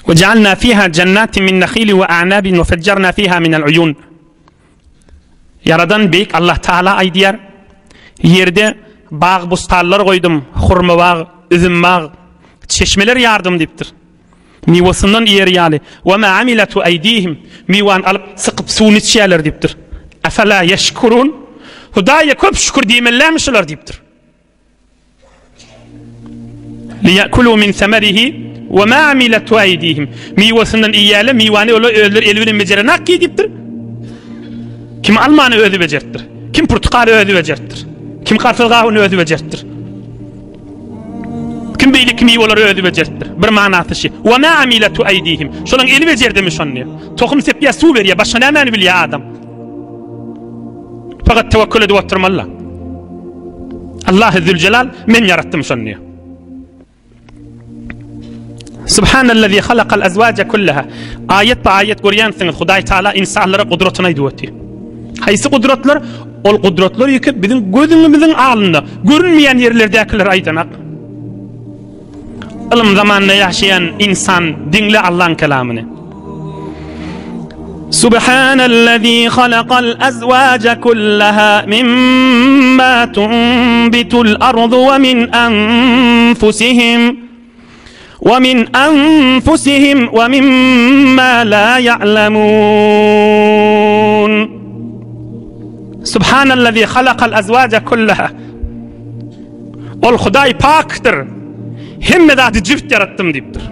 We ja'alna fiha jannatin min nahilin we a'nabin we fajjarna fiha min al-uyun. Ýaradan beýik Allah Taala aýdýar, Ýerde bag-bustanlar goýdum, hurma bag, üzüm bag, çeşmeler ýardym diýipdir. Miwasyndan iýer ýaly, we ma amilatu aýdihim, miwany alyp sykyp suwuny içýärler diýipdir. Afala ýeşkurun? Hudaýa köp şükür diýmelilermi şular diýipdir. Liýakulu min semerihi we ma amilathu aýdihim. Miwesinden iýýärler, miwany olar özleri eli bilen bejerenak ki diýipdir. Kim almany özi bejertdir. Kim purtukaly özi bejertdir. Kim garpyz gawuny özi bejertdir. Kim beýleki miweleri özi bejertdir. Bir manasy şi. We ma amilathu aýdihim. Şolaň eli bejerdimi şony? Tohum sepýär, suw berýär, başga nämäni bilýär adam? Fakat tewekkül edip oturmaly. Allah Zülcelal men ýaratdym şony diýýär. Subhanallazi halakal azwaja kullaha. Aýat ba aýat görýänsiňiz Hudaý Taala insanlara gudratyny aýdyp otyr. Haýsy gudratlar? Ol gudratlar ýeke biziň gözümiziň alynda görünmeýän ýerlerdäkiler aýdanak. Ylym zamanynda ýaşaýan insan diňle Allaň kelamyny. Subhanallazi halakal azwaja kullaha mimma tunbitul ardu we min anfusihim we min anfusihim we mimma la ya'lamun. Subhanallazi halakal azwaja kullaha Ol Hudaý pakdyr. Hemme zady jübt ýaratdym diýipdir.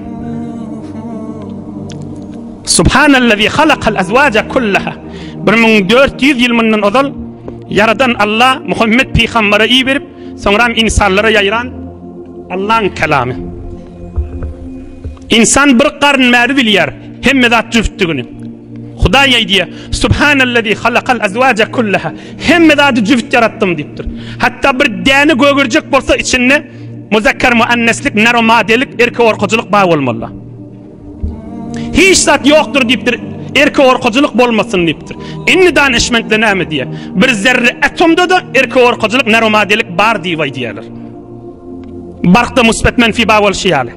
Subhanallazi halakal azwaja kullaha. 1400 ýyl mundan ozal ýaradan Allah Muhammed pygambere iberip, soňram insanlara ýaýran Allaň kelamy. Insan bir garyn bäri bilýär, hemme zat jübtdigini. Hudaý aýdýar, Subhanallazi halakal azwaja kullaha. Hemme zady jübüt ýaratdym diýipdir. Hatda bir däne gögerjek bolsa içinde muzakkar muanneslik, naromadelik, erkek orkajylyk bar bolmaly. Hiç zat ýokdur diýipdir. Erkek orkajylyk bolmasyn diýipdir. Indi danyşmentler näme diýýär? Bir zerre atomda da erkek orkajylyk, naromadelik bar diýip aýdýarlar. Barkda musbet menfi bar bolşy ýaly.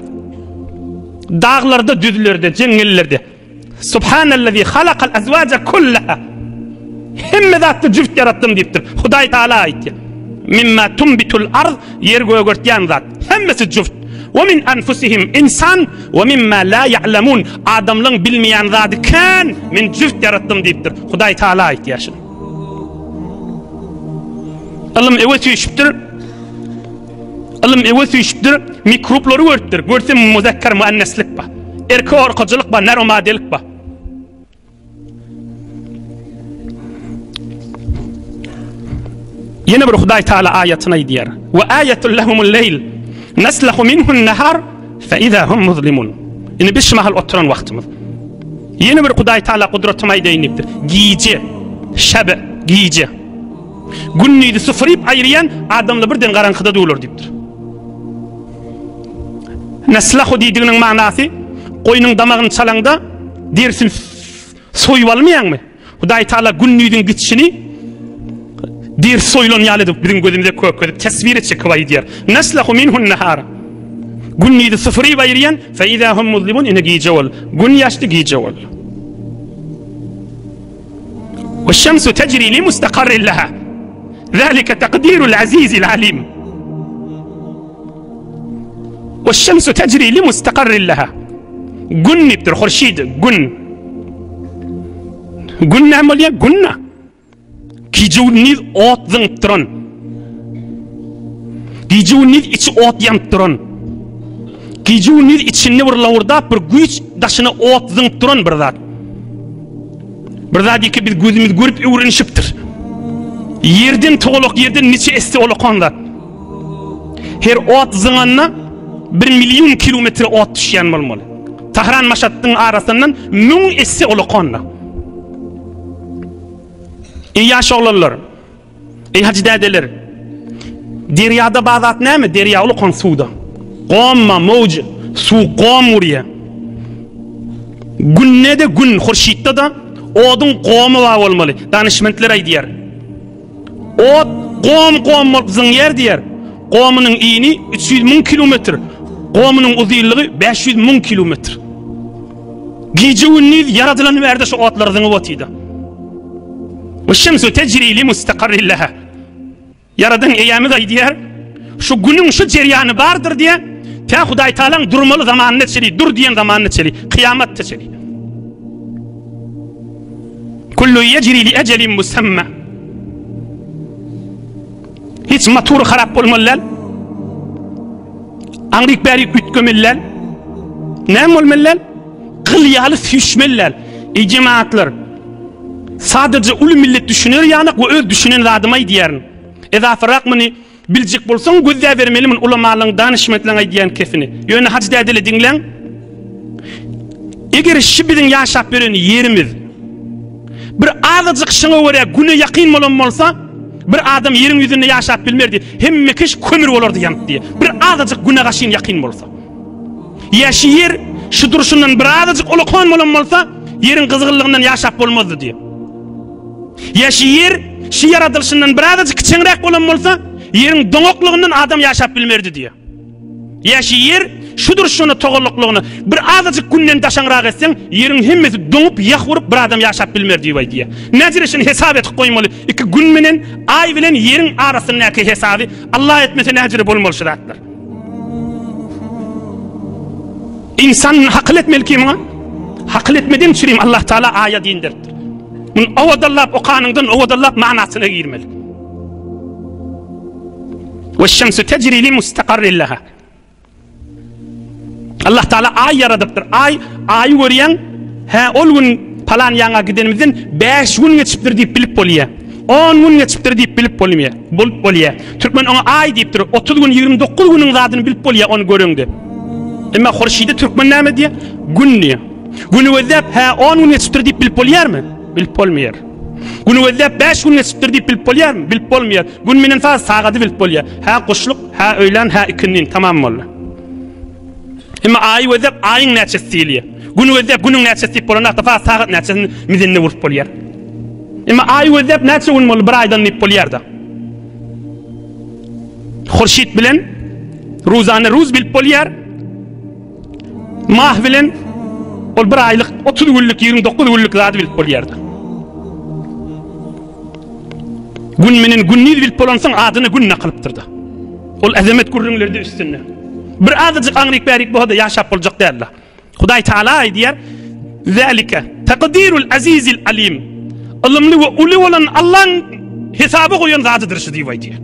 Daglarda, düzlerde, jeňňellerde Subhanallazi halakal azwaja kullaha. Hemme zatda jüft ýaratdym diýipdir. Hudaý Taala aýtýar. Mimma tumbitul ard ýer gögertýän zat. Hemmesi jüft. Wa min anfusihim insan wa mimma la ya'lamun. Adamlaryň bilmeýän zady kän. Men jüft ýaratdym diýipdir. Hudaý Taala aýtýar şuny. Ylym öwe süýşüpdir. Ylym öwe süýşüpdir, mikroblary görüpdir. Görse muzakkar muanneslik bar. Erkek orkajylyk bar, nar madelik bar. Ýene bir Hudaý Taala aýatyny aýdýar. Wa ayatul lahumul leýl naslahu minhun nahar fa iza hum muzlimun. Indi biz şu mahal oturan wagtymyz. Ýene bir Hudaý Taala gudratymy aýdaýyn diýipdir. Gije, şebe, gije. Gündizi sypyryp aýyrýan adamlar birden garaňkyda dular diýipdir. Neslahu diýdiginiň manasy goýnuň damagyny çalaňda derisini soýup almaýaňmy? Hudaý Taala gündiziň gitişini derisi soýulan ýaly edip biziň gözümize kökezip teswire çekip aýdýar. Neslahu minhun nahar. Gündizi sypyryp aýyrýan fe iza hum muzlimun ine gije bol. Gün ýaşdy gije bol. We şemsu tejri li mustakarrin leha. Zalika takdirul azizil alim. We şemsu tejri li mustakarrin leha. Gün diýipdir, hurşid, gün. Gün näme bolýar? Gün. Gije-gündiz ot zyňyp duran. Gije-gündiz içi ot ýanyp duran. Gije-gündiz içinde bir lowurdap bir güýç daşyna ot zyňyp duran bir zat. Bir zat ýeke biz gözümiz görüp öwrenişipdir. Ýerden togalak ýerden niçe esse olakan zat. Her ot zyňanda bir million kilometre ot düşýän bolmaly. Tahran Maşatdyň arasyndan müň esse olakan. Eý ýaş oglanlar! Eý hajy dädeler! Derýada bar zat näme? Derýa ulukan suwda. Gomma, mowj, suw gom urýar. Günde-de gün, hurşytda-da oduň gomy bar bolmaly. Danyşmentler aýdýar. Ot gom-gom bolup zyňýar diýýär. Gomynyň ini 300 müň kilometr, gomynyň uzynlygy 500 müň kilometr. Gije-gündiz ýaradylan bärde şu otlary zyňyp otyda. We şemsu tejri li mustakarrin leha. Ýaradan Eýämiz aýdýar, Şu günüň şu jerýany bardyr diýýär, tä Hudaý Tagalaň durmaly zamanyna çenli, dur diýen zamanyna çenli, kyýamatda çenli. Kullu yejri li ejelin musamma. Hiç motory harap bolmaly däl. Aňryk bärik üýtgemeli däl. Näme bolmaly däl? Gyl ýaly süýşmeli däl. Eý jemaatlar, sadaja uly millet düşüner ýalyk we öz düşünen zadymy aýdýaryn. Ezasyrak muny biljek bolsaň gözläbermeli muny ulamalaryň danyşmentleň aýdýan kesini. Ýöne Hajy dädeli diňläň. Eger şi biziň ýaşap ýören ýerimiz bir azajyk şyňa görä güne ýakyn bolan bolsa, bir adam ýeriň ýüzünde ýaşap bilmerdi. Hemme kiş kömür bolardy ýanyp diýe. Bir azajyk güne gaşyn ýakyn bolsa. Ýa şu ýer şu durşundan bir azajyk ulakan bolan bolsa, ýeriň gyzgynlygyndan ýaşap bolmazdy diýip. Ýa şu ýer şu ýaradylyşyndan bir azajyk kiçeňräk bolan bolsa, ýeriň doňaklygyndan adam ýaşap bilmerdi diýip. Ýa şu ýer şu durşuna togalaklygyny bir azajyk günden daşaňrak etseň, ýeriň hemmesi doňup, ýah urup bir adam ýaşap bilmer diýip aýdýar. Näjere şuny hesap etip goýmaly. Iki gün bilen aý bilen ýeriň arasyndaky hesaby Allah etmese näjere bolmaly şu zatlar. Insan hakyl etmeli ki muňa? Hakyl etmeden çürim Allah Taala aýat indiripdir. Muny owadallap okanyňdan owadallap manasyna girmeli. Ve şemsu tecri li mustakarrin leha. Allah Taala aý ýaradypdyr. Aý, aýy görýäň, hä ol gün palan ýaňa gidenimizden 5 gün geçipdir diýip bilip bolýar. 10 gün geçipdir diýip bilip bolýar. Bolup bolýar. Türkmen oňa aý diýipdir. 30 gün, 29 günüň zadyny bilip bolýar ony göreňde. Emma Hurşide türkmen näme diýýär? Gün diýýär. Güni gözläp, hä 10 gün geçipdir diýip bilip bolýarmy? Bilip bolmaýar. Güni gözläp 5 gün geçipdir diýip bilip bolýarmy? Bilip bolmaýar. Gün menen saz sagady bilip bolýar. Hä guşluk, hä öýlän, hä ikindin tamam boldy. Emma aýy gözläp aýyň näçesi diýilýär. Güni gözläp günüň näçesi diýip bolanakda saz sagat näçesini mizende urup bolýar. Emma aýy gözläp näçe gün boldy bir aýdan diýip bolýar-da. Hurşit bilen Ruzany ruz bilip bolýar. Mah bilen ol bir aýlyk 30 günlük 29 günlük zady bilip bolýardy. Gün menen gündiz bilip bolansoň adyna gün nakylypdyr-da. Ol azamet gürrüňlerde üstünde. Bir azajyk aňryk bärik bolsa-da ýaşap boljak däldi. Hudaý Taala aýdýar, Zalika taqdirul azizil alim. Ylymly we uly bolan Allaň hesaba goýan zadydyr şu diýip aýdýar.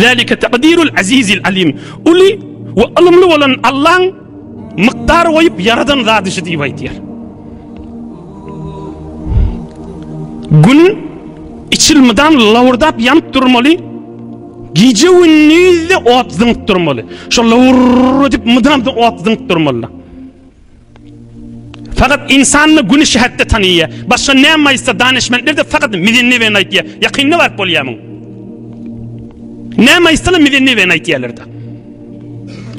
Zalika taqdirul azizil alim. Uly we ylymly bolan Allaň mukdar goýup ýaradan zady şu diýip aýdýar. Gün içilmeden lawurdap ýanyp durmaly. Gije gündizde ot zyňyp durmaly. Şo lawur edip mydam ot zyňyp durmaly. Fakat insanda günü şähetde tanýar. Başga näme aýtsa danişmentler de fakat mizenne bilen aýtýar. Ýakynda baryp bolýar muň. Näme aýtsalar mizenne bilen aýtýarlar da.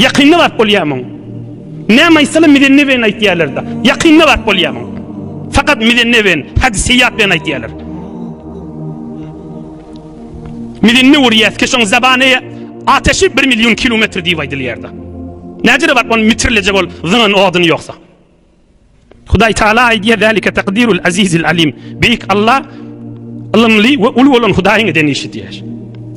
Ýakynda baryp bolýar muň. Näme aýtsalar mizenne bilen aýtýarlar da. Ýakynda baryp bolýar muň. Fakat mizenne bilen, hadisiýat bilen aýtýarlar. Mizenne urýar, ki şoň zabany ateşi 1 milyon kilometr diýip aýdylýar da. Näjere baryp ony mitirlejek ol zyňan oduny ýoksa. Hudaý Taala aýdýar, Zalika takdirul azizil alim. Beýik Allah ylymly we uly bolan Hudaýyň eden işi diýär.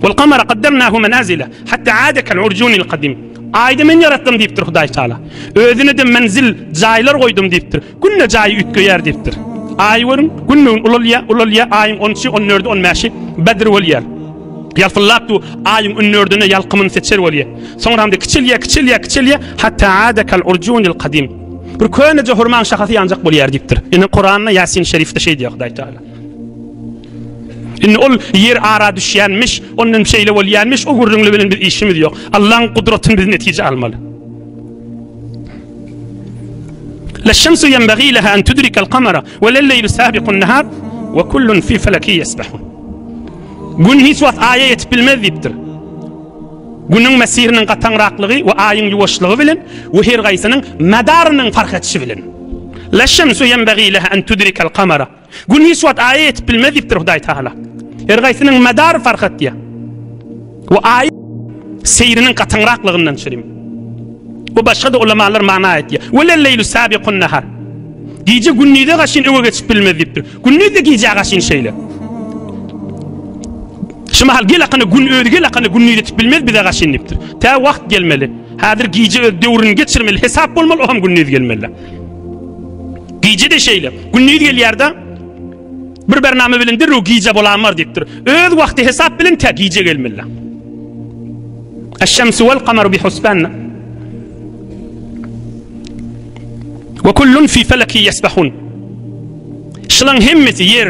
Wal kamara kaddarnahu manazila hatta aada kal urjunil kadim. Aýda men ýaratdym diýipdir Hudaý Taala. Özüne de menzil, jaýlar goýdum diýipdir. Günde jaýy üýtgeýär diýipdir. Aý görüň, günbe-gün ulalýar, ulalýar, aýyň 13-i, 14-i, 15-i Bedr bolýar. Ýalpyldap dur, aýyň ündördüne ýalkymyny seçer bolýar. Soňra hem-de kiçelýär, kiçelýär, kiçelýär, hatta aada kal urjunil kadim. Bir köneje hurmaň şahasy ýanjak bolýar diýipdir. Indi Kuranda Ýasin şerifde şeý diýýär Hudaý Taala. Indi ol ýer ara düşýänmiş, ondan şeýle bolýanmiş, o gürrüňle bilen biz işimiz ýok. Allaň gudratyny biz netije almaly. La şemsu yenbaghi leha en tudrikal kamara we lel leýlu sabiqun nahar we kullun fi felaki yesbahun. Gün hiç wagt aýa ýetip bilmez diýipdir. Günüň mesiriniň gataňraklygy we aýyň ýuwaşlygy bilen we her gaýsynyň madarynyň fark etişi bilen. La şemsu yenbaghi leha en tudrikal kamara. Gün hiç wagt aýa ýetip bilmez diýipdir Hudaý Taala. Her gaýsynyň madary fark etýär. We aý seýriniň gataňraklygyndan çürim. Bu başga-da ulamalar mana aýtýar. Ve lel-leýlu sabiqun nahar. Gije gündize gaşyn öňe geçip bilmez diýipdir. Gündiz-de gijä gaşyn şeýle. Şu mahal gel akyna gün özi gel akyna gündiz etip bilmez bize gaşyn diýipdir. Tä wagt gelmeli. Häzir gije öz döwrüni geçirmeli, hesap bolmaly, o hem gündiz gelmeli. Gije-de şeýle. Gündiz gelýär-de bir bername bilen derrew gije bolamar diýipdir. Öz wagty hesap bilen tä gije gelmeli. Eş-şemsu wal-kamaru bi-husban. Ve kullun fi feleki yesbahun. Şulaň hemmesi ýer,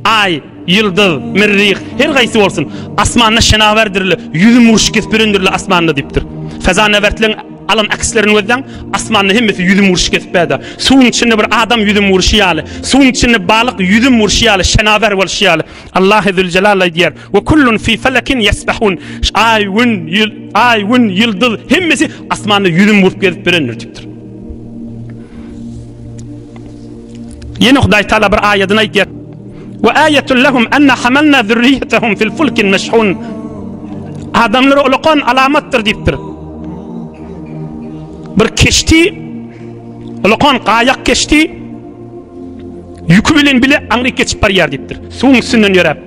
aý, ýyldyz, mirrih, her gaýsy bolsun, asmanda şenawerdirler, ýüzüm uruş kesip ýörendirler asmanda diýipdir. Fezanewertleň alan akslerini gözläň, asmanda hemmesi ýüzüm uruş kesip bäde. Suwuň içinde bir adam ýüzüm uruşy ýaly, suwuň içinde balyk ýüzüm uruşy ýaly, şenawer bolşy ýaly. Allahy Züljelal aýdýar, Ve kullun fi felekin yesbahun. Aý, gün, ýyl, aý, gün, ýyldyz hemmesi asmanda ýüzüm urup gezip ýörendir diýipdir. Ýene Hudaý Taala bir aýadyny aýdýar. Ve aýetun lehum enna hamalna zürriýetehum fil fulkil meşhun. Adamlara ulakan alamatdyr diýipdir. Bir keşti ulakan gaýak keşti ýüki bilen bile aňryk geçip barýar diýipdir. Suwuň üstünden ýöräp.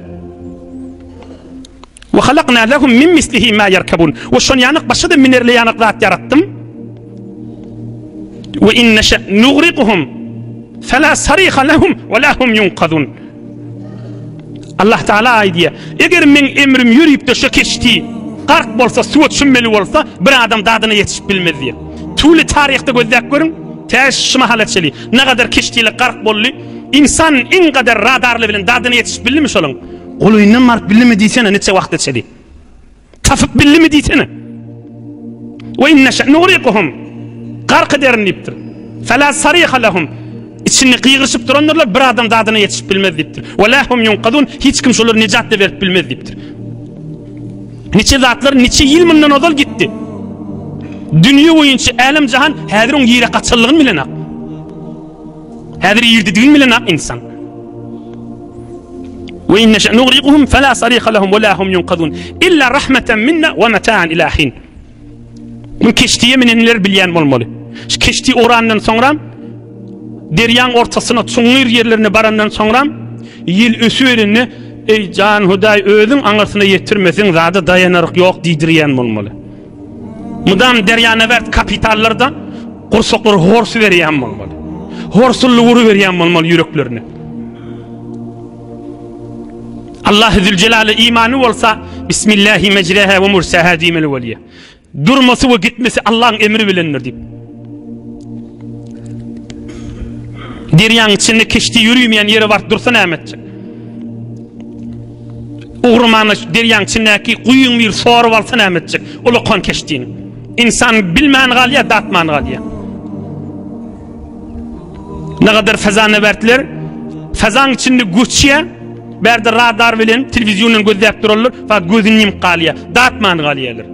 Ve halakna lehum min mislihi ma yerkebun. Ve şon ýanak başga-da minerli ýanak zat ýaratdym. Ve in neşe nugrikuhum fela sariha lehum ve la hum yunkazun. Allah Teala aýdýar, eger meň emrim ýörüp-de şo keşti gark bolsa, suwa çümmeli bolsa, bir adam dadyna ýetişip bilmez diýýär. Tüwli taryhda gözläp görüň, tä şu mahala çenli nagadar keştiler gark boldy, insan iň gadar radarly bilen dadyna ýetişip bildimi şolaň? Golaýyndan baryp bildimi diýsene, niçe wagta çenli. Tapyp bildimi diýsene. We in neşe nugrikuhum. Gark ederin diýipdir. Fela sariha lehum. İçinde gygyryşyp durandyrlar, bir adam dadyna ýetişip bilmez diýipdir. We lahum yunqadun. Hiç kim şolary nejat da berip bilmez diýipdir. Niçe zatlar niçe ýyl mundan ozal gitdi. Dünýe boýunça älem jahan häzir oň ýere gaçanlygyny bilenak. Häzir irdidigini bilenak insan. Ve in neşe nugrikuhum fela sariha lehum ve la hum yunqazun illa rahmeten minna ve metaan ila hin. Bunu keştiye minenler bilýän bolmaly. Şu keşti orandan soňra derýaň ortasyna çuňňur ýerlerine barandan soňra ýel ösüberende eý jan Hudaý özüň aňyrsyna ýetirmeseň zada daýanaryk ýok diýdirýän bolmaly. Mydam derýanewert kapitallarda gursaklary horsu berýän bolmaly. Horsully uruberýän bolmaly ýüreklerine. Allah Zülcelale imany bolsa Bismillahi mecreha ve mursaha diýmeli bolýar. Durmasy we gitmesi Allah'ın emri bilendir diýip. Derýaň içinde keşti ýörümeýän ýere baryp dursa näme etjek? Ugrumana derýaň içindäki guýyň bir sorup alsa näme etjek? Ulakan keştini. Insan bilmän galýar, datman galýar. Ne kadar fezanewertler fezaň içinde göçýär, bärde radar bilen telewiziondan gözläp durarlar, fakat gözüni ýumup galýar, datman galýarlar.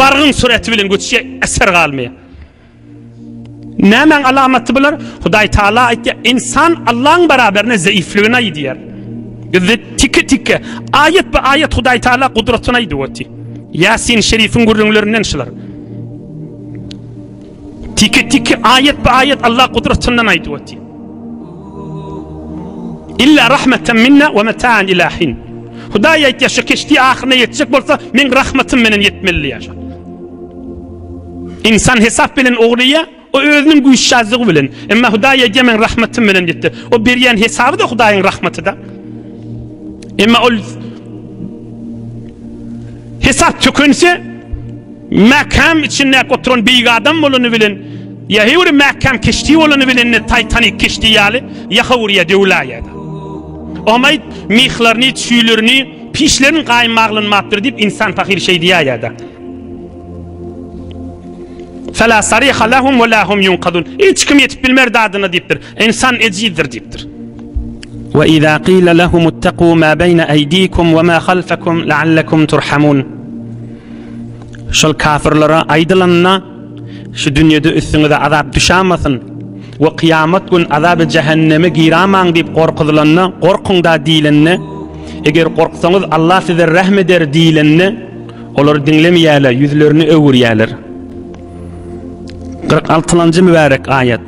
Bargyň süreti bilen göçýär, eser galmaýar. Nämäň alamaty bular? Hudaý Taala aýtýar, insan Allahyň beraberine zeifligini aýdýar. Bizde tike-tike, aýat be aýat Hudaý Taala gudratyny aýdyp otyr. Ýasin Şerifiň gürrüňlerinden şular. Tike-tike aýat be aýat Allah gudratyndan aýdyp otyr. Illa rahmeten minna we metaan ila hin. Hudaý aýtýar, şu keşti ahyryna ýetjek bolsa, meň rahmatym menen ýetmeli diýýär. Insan hesap bilen ogurlaýar, o özüniň güýçsizligi bilen. Emma Hudaý aýdýar, men rahmatym bilen diýipdir. O berýän hesaby-da Hudaýyň rahmaty-da. Emma ol hesap tökense, mäkäm içindäki oturan beýik adam bolany bilen, ýa höwri mäkäm keşdi bolany bilen de Titanik keşdi ýaly, ýa höwri ýa döwläýär. Omaý myhlaryny, çüýlerini, pişlerini gaýym baglanmapdyr diýip insan pahyr şeý diýäýär-de. Fela sariha lehum we la hum yunqadun. Hiç kim ýetip bilmer dadyna diýipdir. Insan ejizdir diýipdir. Ve iza qila lehum ittaqu ma beyne aydikum ve ma halfakum la'allakum turhamun. Şol kafirlere aýdylanda şu dünýede üstüňize azap düşamasyn we kyýamat gün azaby jähenneme giramaň diýip gorkuzylanda, gorkuň da diýilende, eger gorksaňyz Allah size rehm eder diýilende, Olar diňlemeýärler, ýüzlerini öwürýärler. 46-njy mübärek aýat.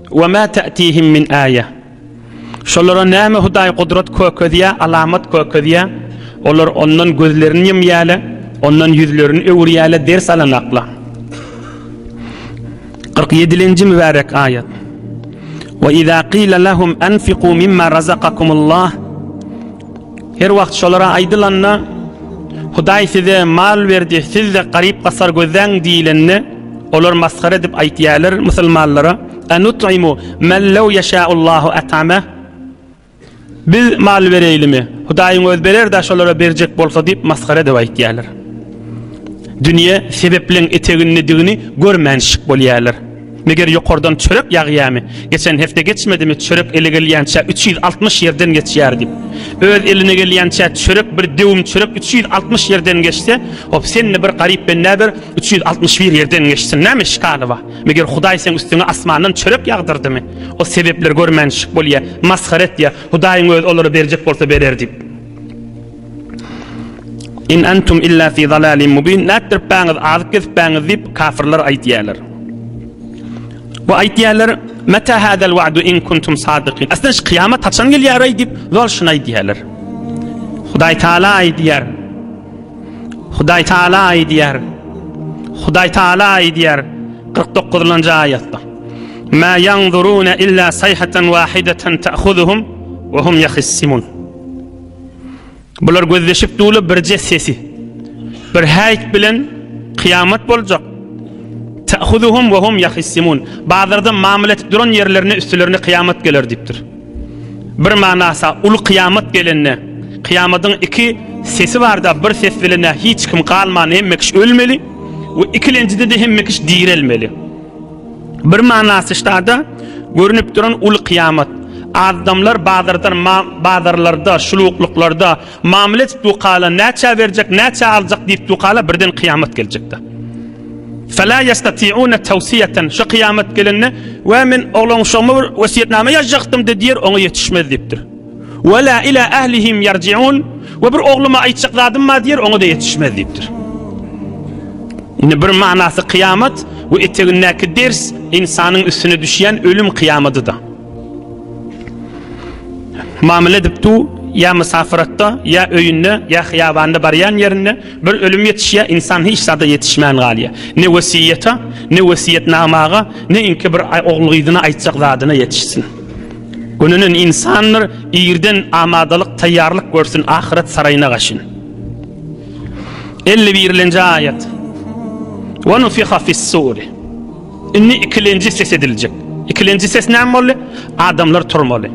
Wa ma ta'tihim min aýa. Şolara näme Hudaý gudrat kökezýär, alamat kökezýär, olar ondan gözlerini ýumýarlar, ondan ýüzlerini öwürýärler, ders alanaklar. 47-nji mübärek aýat. Wa iza qila lahum anfiqu mimma razaqakumullah. Her wagt şolara aýdylanda, Hudaý size mal berdi, siz-de garyp-gasar gözläň diýlende, olar masgara edip aýtýarlar musulmanlara, Enut'imu men lew ýeşâullahu et'ameh? Biz mal bereýlimi? Hudaýyň özi berer-dä şolara berjek bolsa diýip masgara edip aýtýarlar. Dünýe sebepleň etegindedigini görmänşik bolýarlar. Meger ýokardan çörek ýagýamy? Geçen hepde geçmedimi çörek ele gelýänçä 360 ýerden geçýär diýip. Öz eline gelýänçä çörek bir döwüm çörek 360 ýerden geçse, hop sen-de bir garyp bendä ber 361 ýerden geçsin. Näme şikaly bar? Meger Hudaý seň üstüňe asmandan çörek ýagdyrdymy? O sebepler görmänşik bolýa, masgara etýä. Hudaýyň özi olara berjek bolsa berer diýip. In antum illa fi zalalin mubin. Nätdiripbäňiz, azyp gezipbäňiz diýip kafirler aýdýarlar. Bu aýdýarlar, Meta hadal wa'du in kuntum sadikin. Aslynda şu kyýamat haçan gelýär-aý diýip, zol şuny aýdýarlar. Hudaý Taala aýdýar. Hudaý Taala aýdýar. Hudaý Taala aýdýar 49-njy aýatda. Ma ýanzuruna illa sayhatan wahidatan ta'khuzuhum wa hum yahissimun. Bular gözleşip durlar birje sesi. Bir häýt bilen kyýamat boljak. Ta'khuzuhum wa hum yahissimun. Bazarda mamla etip duran ýerlerine üstlerine kyýamat geler diýipdir. Bir manasa uly kyýamat gelende, kyýamadyň iki sesi barda bir ses bilen hiç kim galman hemme kişi ölmeli we ikilenjide de hemme kişi direlmeli. Bir manasy ştada görünip duran uly kyýamat. Adamlar bazardan bazarlarda, şulukluklarda mamla etip dukala näçä berjek, näçä aljak diýip dukala birden kyýamat geljekdi. Fela yastati'una tawsiyatan şu kyýamat gelende we men oglan uşagyma bir wesýetname ýazjakdym de diýer oňa ýetişmez diýipdir. We la ila ahlihim yarji'un we bir ogluma aýtjak zadym bar diýer oňa da ýetişmez diýipdir. Indi bir manasy kyýamat we etegindäki ders ynsanyň üstüne düşýän ölüm kyýamadyda. Mamla edip du, ýa mysafiratda, ýa öýünde, ýa hyýabanda barýan ýerinde bir ölüm ýetişýär, ynsan hiç zada ýetişmän galýar. Ne wesýete, ne wesýetnamaga, ne inki bir ogul-gyzyna aýtjak zadyna ýetişsin. Gönenen ynsandyr, irden amadalyk, taýýarlyk görsün ahyret saraýyna gaşyn. 51-nji aýat. Wa nufiha fis-suri. Indi ikilenji ses ediljek. Ikilenji ses näme boldy? Adamlar turmaly.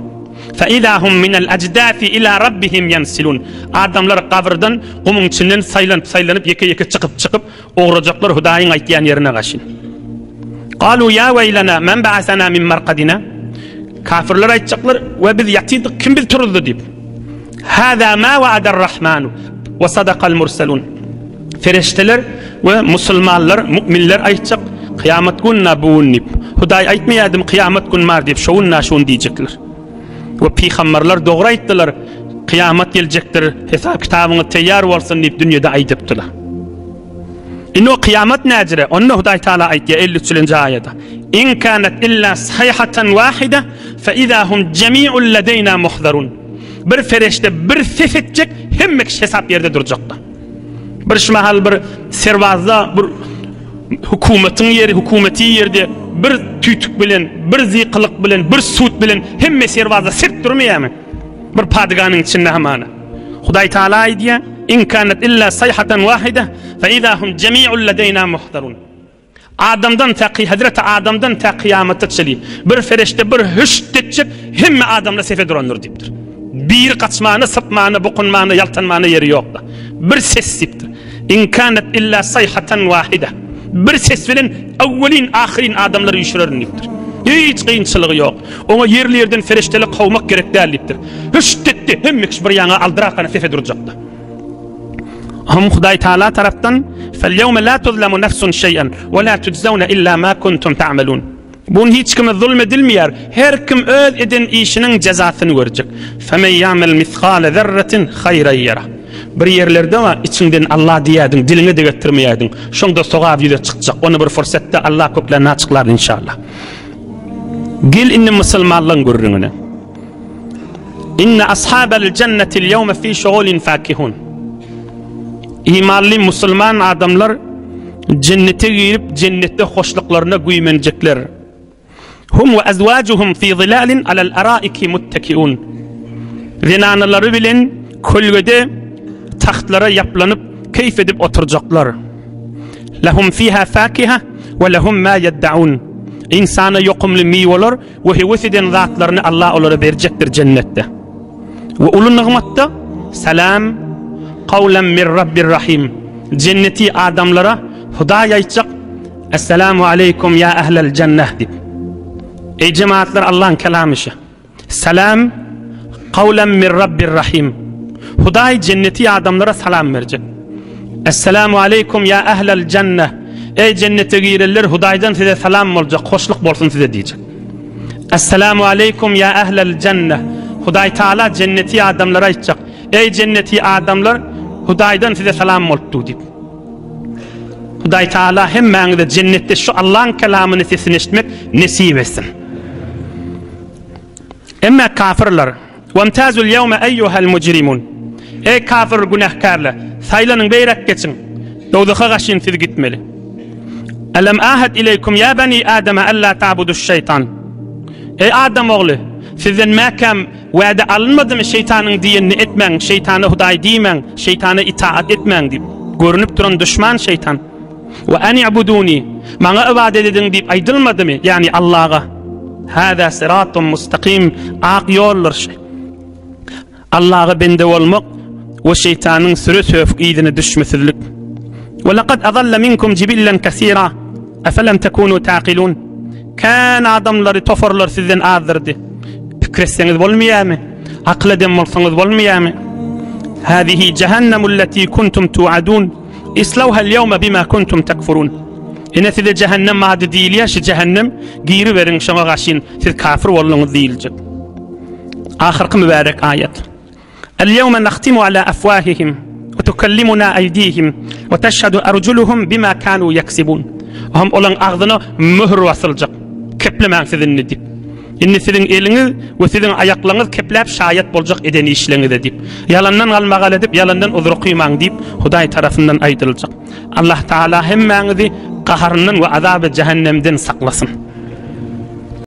Fa izahum minel ajdasi ila rabbihim yansilun. Adamlar gabyrdan gumuň içinden saýlanyp saýlanyp ýeke ýeke çykyp çykyp ugrajaklar Hudaýyň aýtýan ýerine gaşyn. Galu ya weýlana men ba'asana min markadina. Kafirler aýtjaklar we biz ýatyrdyk kim biz turuzdy diýip. Hâzâ mâ wa'adar-Rahmanu we sadakal murselun. Perişdeler we musulmanlar, mu'minler aýtjak, Kyýamat gün-na bu gün diýip. Hudaý aýtmaýardymy kyýamat gün bar diýip, şo gün-na şu gün diýjekler. We pygamberler dogry aýtdylar, kyýamat geljekdir, hesap-kitabyňyz teýýar bolsun diýip dünýede aýdypdylar. Indi o kyýamat näjire? Onda Hudaý Taala aýtýar 53-nji aýada. In kanat illa sayhatan wahida fa iza hum jami'un ladayna muhzarun. Bir ferişde bir ses etjek, hemme kişi hesap ýerde durjakda. Bir şu mahal bir serbazda bir hukumatyň ýeri, hukumeti ýerde bir tüýtük bilen, bir zykylyk bilen, bir sud bilen hemme serbazda sert durmaýarmy? Bir padyganyň içinde hamana. Hudaý Taala aýdýar, In kanat illa sayhatan wahida fa iza hum jami'un ladayna muhdarun. Adamdan tä Hazreti Adamdan tä kyýamata çenli bir ferişde bir hüşt etjek hemme adamlar sefe durandyr diýipdir. Bir gaçmana, sypmana, bukunmana, ýaltanmana ýeri ýokda. Bir ses diýipdir. In kanat illa sayhatan wahida. Bir ses bilen awwelin ahyrin adamlary üýşürerin diýipdir. Hiç kynçylygy ýok. Oňa ýerli ýerden ferişdeler kowmak gerek däl diýipdir. Hüşt etdi, hemme kişi bir ýaňa aldyrakana sefe durjakda. Hum Hudaý Taala tarapdan Fel-ýewme la tuzlamu nefsun şeý'en we la tujzauna illa ma kuntum ta'melun. Bu gün hiç kime zulm edilmeýär. Her kim öz eden işiniň jezasyny görjek. Femen ýa'mel misgale zerretin haýran ýara. Bir ýerlerde bar, içiňden Allah diýýärdiň, diliňe-de getirmeýärdiň. Şoňda sogap ýüze çykjak. Ony bir fursatda Allah köklerini açyklar inşallah. Gel indi musulmanlygyň gürrüňine. Inne ashabal jennetil ýewme fi şugulin fakihun. Imanly musulman adamlar jennete girip, jennetde hoşluklaryna güýmenjekler. Hum we azwajuhum fi zilalin alal araiki muttakiun. Zenanalary bilen kölgede tahtlara ýaplanyp keýf edip oturjaklar. Lahum fiha fakiha we lahum ma yeddaun. Insana ýokumly miweler we höwes eden zatlaryny Allah olara berjekdir jennetde. We uly nygmatda salam kawlan mir rabbir rahim. Jenneti adamlara Hudaý aýtjak Essalamu aleýkum ýa ählel jenneh diýip. Eý jemaatlar Allaň kelamy şu. Salam kawlan mir rabbir rahim. Hudaý jenneti adamlara salam berjek. Essalamu aleýkum ýa ählel jenneh. Eý jennete girenler Hudaýdan size salam boljak, hoşluk bolsun size diýjek. Essalamu aleýkum ýa ählel jenneh. Hudaý Taala jenneti adamlara aýtjak. Eý jenneti adamlar Hudaýdan size salam bolupdy diýip. Hudaý Taala hemmäňize jennetde şu Allaň kelamyny sesini eşitmek nesip etsin. Emma kafirler, Wamtazul ýewme eýýuhel mujrimun. Eý kafir günähkärler, saýlanyň beýräk geçiň. Dowzaha gaşyn siz gitmeli. Alam ahad ileýkum ýa bani Adama alla ta'buduş şeýtan. Eý adam ogly, sizden mäkäm Wada alynmadymy şeýtanyň diýenini etmäň, şeýtana Hudaý diýmäň, şeýtana itaat etmäň diýip. Görünip duran duşman şeýtan. We ani'buduni, maňa ybadat ediň diýip aýdylmadymy, ýagny Allaga. Hâzâ syratun mustakim, ak ýoldur şu. Allaga bende bolmak we şeýtanyň süre söfük yzyna düşmesizlik. We laqad azalla minkum jibillen kesira, efelem tekunu taqilun. Kän adamlary, toparlary sizden azdyrdy. Pikir etseňiz bolmaýarmy? Akyl eden bolsaňyz bolmaýarmy? Hâzihi jehennemulleti kuntum tuadun. Islawhal ýewme bima kuntum tekfurun. Ine size jähennem ady diýilýär, şu jähennem giriberiň şoňa gaşyn siz kafir bolduňyz diýiljek. Ahyrky mübärek aýat. El-ýewme nahtimu ala afwahihim we tukallimuna aýdihim we teşhedü arjuluhum bima kanu ýeksibun. Hem olaň agzyna möhür basyljak. Keplemäň siz indi diýip. Indi siziň eliňiz we siziň aýaklaryňyz kepläp şaýat boljak eden işleňize diýip. Ýalandan galmagal edip, ýalandan uzur kymaň diýip, Hudaý tarapyndan aýdyljak. Allah Taala hemmäňizi gaharyndan we azaby jähennemden saklasyn.